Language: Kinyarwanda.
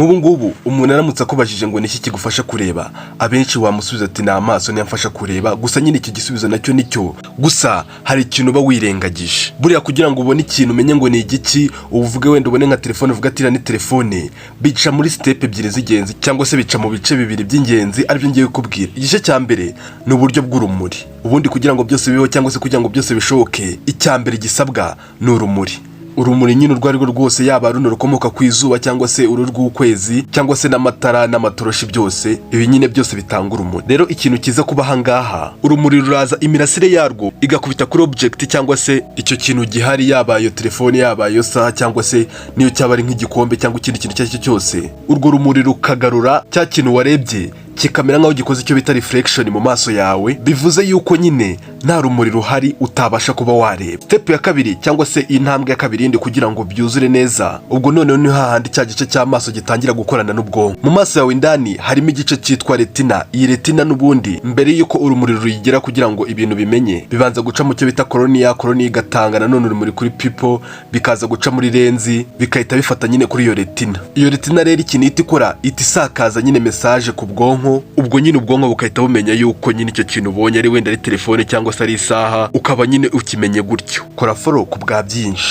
Nk'ubu ngubu umuntu aramutse akubajije ngo niki kigufasha kureba, abenshi wamusubiza ati: "Ni amaso, niyo amfasha kureba." Gusa nyine icyo gisubizo nacyo nicyo, gusa hari ikintu uba wirengagije. Buriya kugira ngo ubone ikintu, umenye ngo ni igiki, uvuge wenda ubone nka telefone, uvuge ati: "Iriya ni telefone", bica muri step ebyiri z'ingenzi, cyangwa se bica mu bice bibiri by'ingenzi, aribyo ngiye kukubwira. Igice cya mbere ni uburyo bw'urumuri. Ubundi kugira ngo byose bibeho, cyangwa se kugira ngo byose bishoboke, icya mbere gisabwa ni urumuri. Urumuri nyine urwo ari rwo rwose, yaba runo rukomoka ku izuba, cyangwa se uru rw'ukwezi, cyangwa se n'amatara n'amatoroshi, byose ibi nyine byose bitanga urumuri. Rero ikintu kiza kuba ahangaha, urumuri ruraza, imirasire yarwo igakubita kuri object, cyangwa se icyo kintu gihari, yaba iyo telefone, yaba iyo saha, cyangwa se niyo cyaba ari nk'igikombe cyangwa ikindi kintu icyo ari cyo cyose. Urwo rumuri rukagarura cya kintu warebye, kikamera nk'aho gikoze icyo bita reflection mu maso yawe. Bivuze yuko nyine nta rumuri ruhari utabasha kuba wareba. Step ya kabiri, cyangwa se intambwe ya kabiri yindi kugira ngo byuzure neza, ubwo noneho ni hahandi cya gice cy'amaso gitangira gukorana n'ubwonko. Mu maso yawe indani harimo igice cyitwa retina. Iyi retina n'ubundi, mbere y'uko urumuri ruyigera, kugira ngo ibintu bimenye, bibanza guca mu cyo bita cornea. Cornea igatanga nanone urumuri kuri pupil, bikaza guca muri lens, bigahita bifata nyine kuri iyo retina. Iyo retina rero ikintu ihita ikora, ihita isakaza nyine message ku bwonko. Ubwo nyine ubwonko bugahita bumenya yuko nyine icyo kintu ubonye ari wenda ari telefone cyangwa se ari isaha, ukaba nyine ukimenye gutyo. Kora follow ku bwa byinshi.